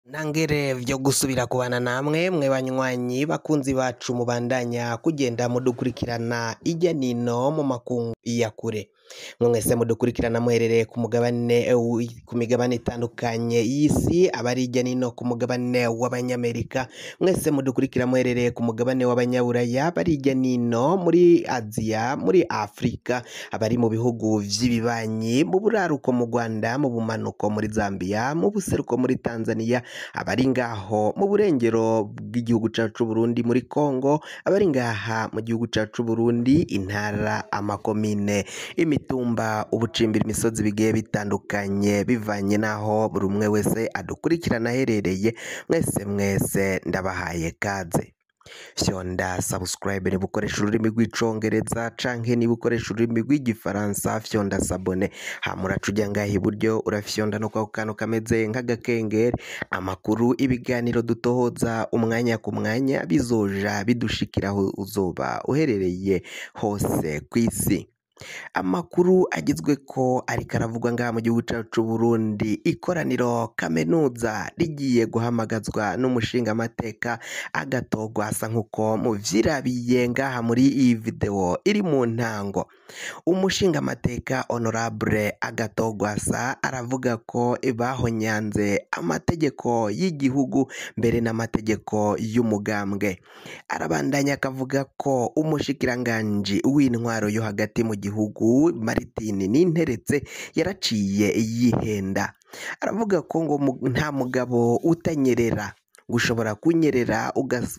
Ntangere vyo gusubira kubana namwe mwe banywanyi bakunzi bacu mubandanya kugenda mudukurikirana irya nino mu makungu ya kure. Mwese mudukurikirana muherereye ku mugabane ku migabane itandukanye y'isi, abari irya nino ku mugabane w'abanyamerika, mwese mudukurikira muherereye ku mugabane w'abanyaburaya, abari irya nino muri Aziya, muri Afrika, abari mu bihugu vy'ibibanyi, mu buraruko mu Rwanda, mu bumanuko muri Zambia, mu buseruko muri Tanzania, abari ngaho mu burengero bw'igihugu cacu c'Uburundi muri Kongo, abari ngaha mu gihugu cacu c'Uburundi, intara, amakomine, imitumba, ubucimbira, imisozi bigiye bitandukanye bivanye n'aho buri umwe wese adukurikirana aherereye, mwese mwese ndabahaye kaze. Fyonda subscribe niba ukoresha ururimi rw'icongereza canke niba ukoresha ururimi rw'igifaransa, fyonda s'abonner, hama uraca uja ngaha iburyo urafyonda no kwako kantu kameze nk'agakengeri. Amakuru, ibiganiro dutohoza umwanya ku mwanya bizoja bidushikira aho uzoba uherereye hose kw'isi. Amakuru agezweko ariko aravugwa ngaha mu gihugu cacu c'Uburundi, ikoraniro kaminuza rigiye guhamagazwa n'umushingamateka Agathon asa nkuko muvyirabiye ngaha muri iyi video iri mu ntango. Umushingamateka Honorable Agathon Rwasa aravuga ko bahonyanze amategeko y'igihugu mbere n'amategeko y'umugambwe. Arabandanya akavuga ko umushikiranganji w'intwaro yo hagati mu gihugu Martin Ninteretse yaraciye yihenda. Aravuga ko ngo nta mugabo utanyerera, ushobora kunyerera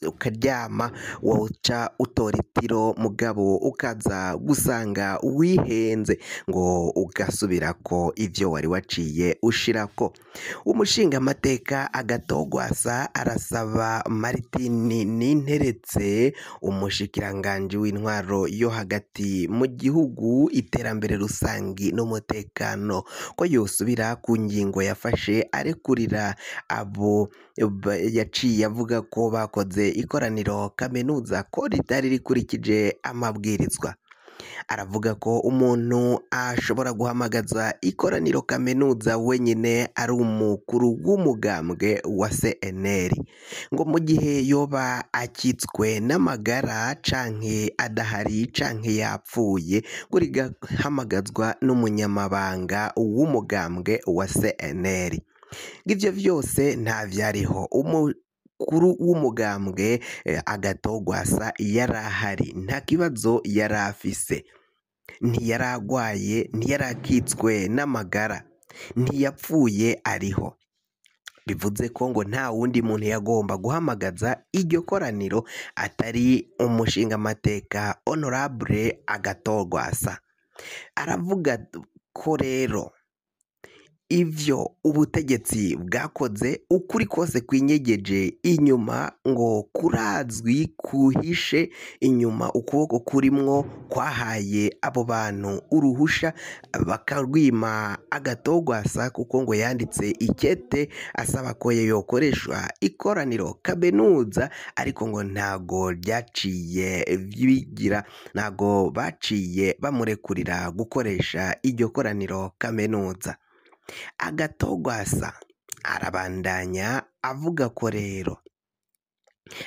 ukaryama woca utora itiro mugabo ukaza gusanga wihenze ngo ugasubirako ivyo wari waciye ushirako. Umushingamateka Agathon Rwasa arasaba Martin Ninteretse, umushikiranganji w'intwaro yo hagati mu gihugu, iterambere rusangi n'umutekano, ko yosubira ku ngingo yafashe arekurira abo yaciye avuga ko bakoze ikoraniro kaminuza ko ritari rikurikije amabwirizwa. Aravuga ko umuntu ashobora guhamagaza ikoraniro kaminuza wenyine ari umukuru w'umugambwe wa CNL, ngo mu gihe yoba akitswe n'amagara canke adahari canke yapfuye, ngo rigahamagazwa n'umunyamabanga w'umugambwe wa CNL. Ivyo vyose nta vyariho. Umukuru w'umugambwe Agathon Rwasa yarahari, nta kibazo yarafise, ntiyaragwaye, ntiyarakitswe n'amagara, ntiyapfuye ariho. Bivuze ko ngo nta wundi muntu yagomba guhamagaza iryo koraniro atari umushingamateka Honorable Agathon Rwasa. Aravuga ko rero ivyo ubutegetsi bwakoze ukuri kose kwinyegeje inyuma ngo kurazwi, kuhishe inyuma ukuboko kurimwo kwahaye abo bantu uruhusha bakarwima Agathon Rwasa, kuko ngo yanditse ikete asaba ko yokoreshwa ikoraniro kaminuza, ariko ngo ntago ryaciye bigira, ntago baciye bamurekurira gukoresha iryo koraniro kaminuza. Agathon Rwasa arabandanya avuga ko rero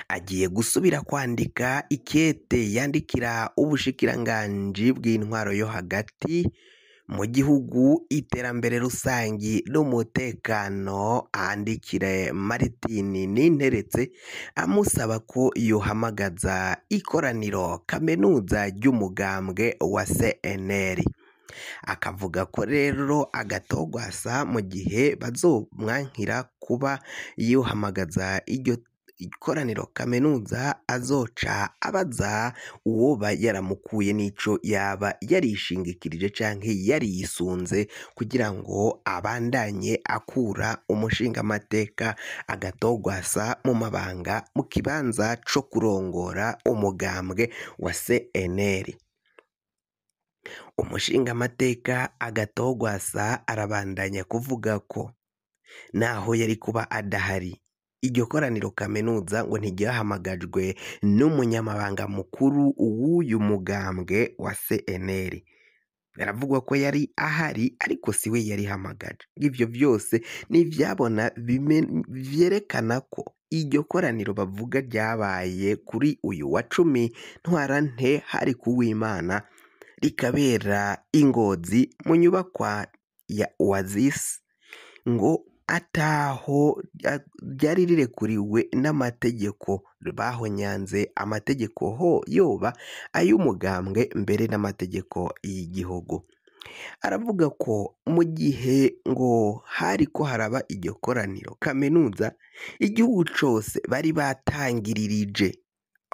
agiye gusubira kwandika ikete yandikira ubushikiranganji bw'intwaro yo hagati mu gihugu, iterambere rusangi n'umutekano, andikire Martin Ninteretse amusaba ko yohamagaza ikoraniro kaminuza ry'umugambwe wa CNL. Akavuga ko rero Agathon Rwasa mu gihe bazomwankira kuba yohamagaza iryo ikoraniro kaminuza, azoca abaza uwoba yaramukuye n'ico yaba yarishingikirije canke yariyisunze kugira ngo abandanye akura umushingamateka Agathon Rwasa mu mabanga mu kibanza co kurongora umugambwe wa CNL. Umushingamateka Agathon Rwasa arabandanya kuvuga ko naho yari kuba adahari, iryo koraniro kaminuza ngo ntiryahamagajwe n'umunyamabanga mukuru w'uyu mugambwe wa CNL. Biravugwa ko yari ahari ariko siwe yarihamagaje. Ivyo vyose n'ivyabona vyerekana ko iryo koraniro bavuga ryabaye kuri uyu wa 10 Ntwarante hari kuw'Imana, rikabera i Ngozi mu nyubakwa ya Oasis, ngo ataho ryari rirekuriwe n'amategeko. Bahonyanze amategeko ho yoba ay'umugambwe mbere n'amategeko y'igihugu. Aravuga ko mu gihe ngo hariko haraba iryo koraniro kaminuza, igihugu cose bari batangiririje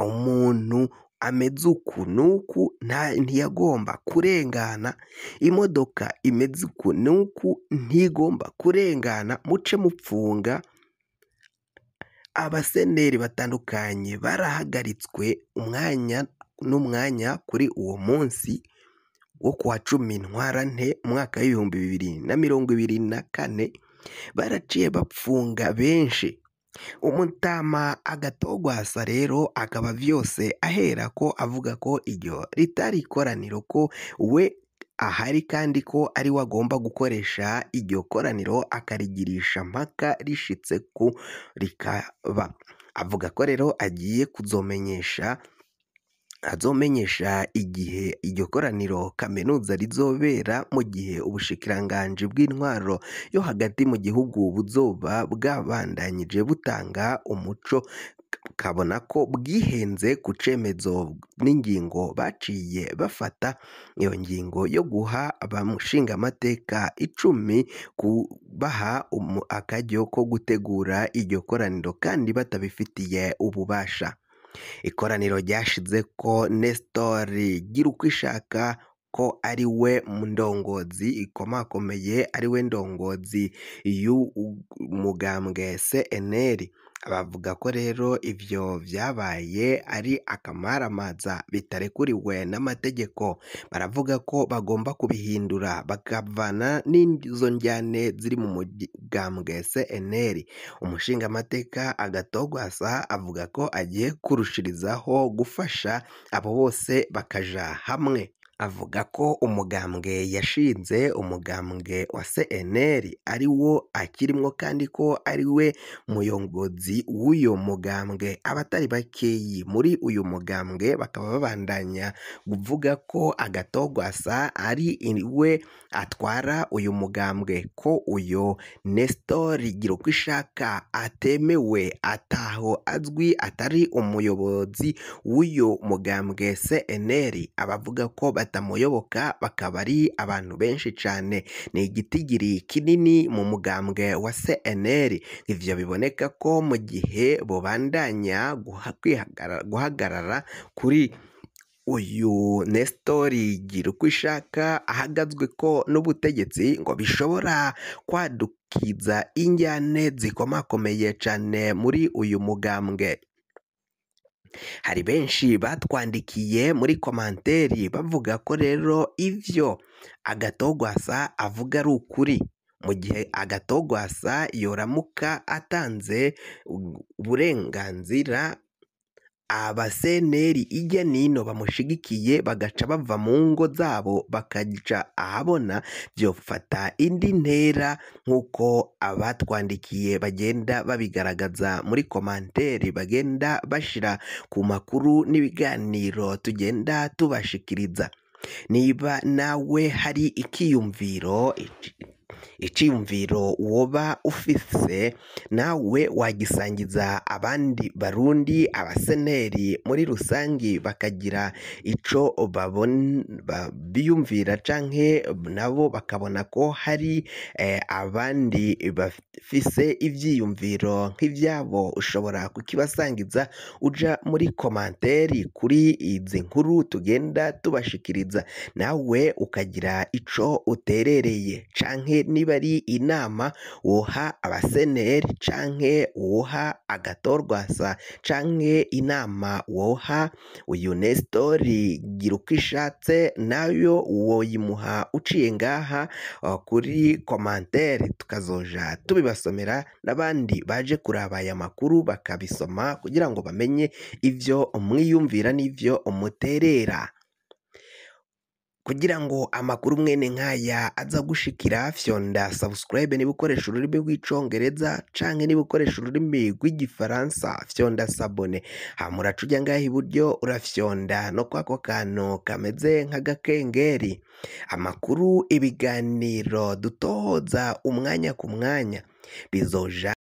umuntu ameze uku n'uku ntiyagomba kurengana, imodoka imeze uku n'uku ntigomba kurengana, muce mupfunga. Abaseneri batandukanye barahagaritswe umwanya n'umwanya kuri uwo munsi wo kuwa 10 Ntwarante umwaka w'2024, baraciye bapfunga benshi. Umutama Agatogwasa rero akaba vyose ahera ko avuga ko iryo ritari ikoraniro, ko we ahari kandi ko ari we agomba gukoresha iryo koraniro akarigirisha mpaka rishitse ku rikaba. Avuga ko rero agiye kuzomenyesha azomenyesha igihe iryo koraniro kaminuza rizobera, mu gihe ubushikiranganji bw'intwaro yo hagati mu gihugu buzoba bwabandanyije butanga umuco, kabona ko bwihenze ku cemezo n'ingingo baciye bafata. Iyo ngingo yo guha abashingamateka 10 kubaha akaryo ko gutegura iryo koraniro kandi batabifitiye ububasha. Ikoraniro ryashizeko Nestor Girukwishaka ko ari we ndongozi ikomakomeye, ari we ndongozi y'umugambwe CNL. Bavuga ko rero ivyo vyabaye ari akamaramaza bitarekuriwe n'amategeko. Baravuga ko bagomba kubihindura bakavana n'izo njyane ziri mu mugambwe CNL. Umushingamateka Agatogwasa avuga ko agiye kurushirizaho gufasha abo bose bakaja hamwe. Avuga ko umugambwe yashinze, umugambwe wa CNL, ari wo akirimwo kandi ko ari we muyobozi w'uyo mugambwe. Abatari bakeyi muri uyu mugambwe bakaba babandanya kuvuga ko Agatogwasa ari we atwara uyu mugambwe, ko uyo Nestor Girukwishaka atemewe, ataho azwi, atari umuyobozi w'uyu mugambwe CNL. Abavuga ko batamuyoboka bakaba ari abantu benshi cane, ni igitigiri kinini mu mugambwe wa CNL. Ivyo biboneka ko mu gihe bobandanya guhagarara kuri uyu Nestor Girukwishaka ahagazwe ko n'ubutegetsi, ngo bishobora kwadukiza injyane zikomakomeye cane muri uyu mugambwe. Hari benshi batwandikiye muri komanteri bavuga ko rero ivyo Agatogwasa avuga ari ukuri. Mu gihe Agatogwasa yoramuka atanze uburenganzira, abaseneri ijya nino bamushigikiye bagaca bava mu ngo zabo bakaja ahabona, vyofata indi ntera nk'uko abatwandikiye bagenda babigaragaza muri komanteri, bagenda bashira ku makuru n'ibiganiro tugenda tubashikiriza. Niba nawe hari iciyumviro woba ufise, nawe wagisangiza abandi barundi, abaseneri muri rusangi, bakagira ico biyumvira canke nabo bakabona ko hari abandi bafise ivyiyumviro nk'ivyabo. Ushobora kukibasangiza uja muri komanteri kuri izi nkuru tugenda tubashikiriza, nawe ukagira ico uterereye, canke niba ari inama woha abaseneri, canke woha Agatorwasa, canke inama woha uyu Nestor Girukwishaka, nayo woyimuha uciye ngaha kuri komanteri, tukazoja tubibasomera n'abandi baje kuraba aya makuru bakabisoma kugira ngo bamenye ivyo mwiyumvira n'ivyo muterera. Kugira ngo amakuru mwene nkaya aza gushikira, fyonda subscribe niba ukoresha ururimi rw'icongereza, canke niba ukoresha ururimi rw'igifaransa fyonda s'abonner. Hama uraca uja ngaha iburyo urafyonda no kwako kantu kameze nk'agakengeri. Amakuru, ibiganiro dutohoza umwanya ku mwanya bizoja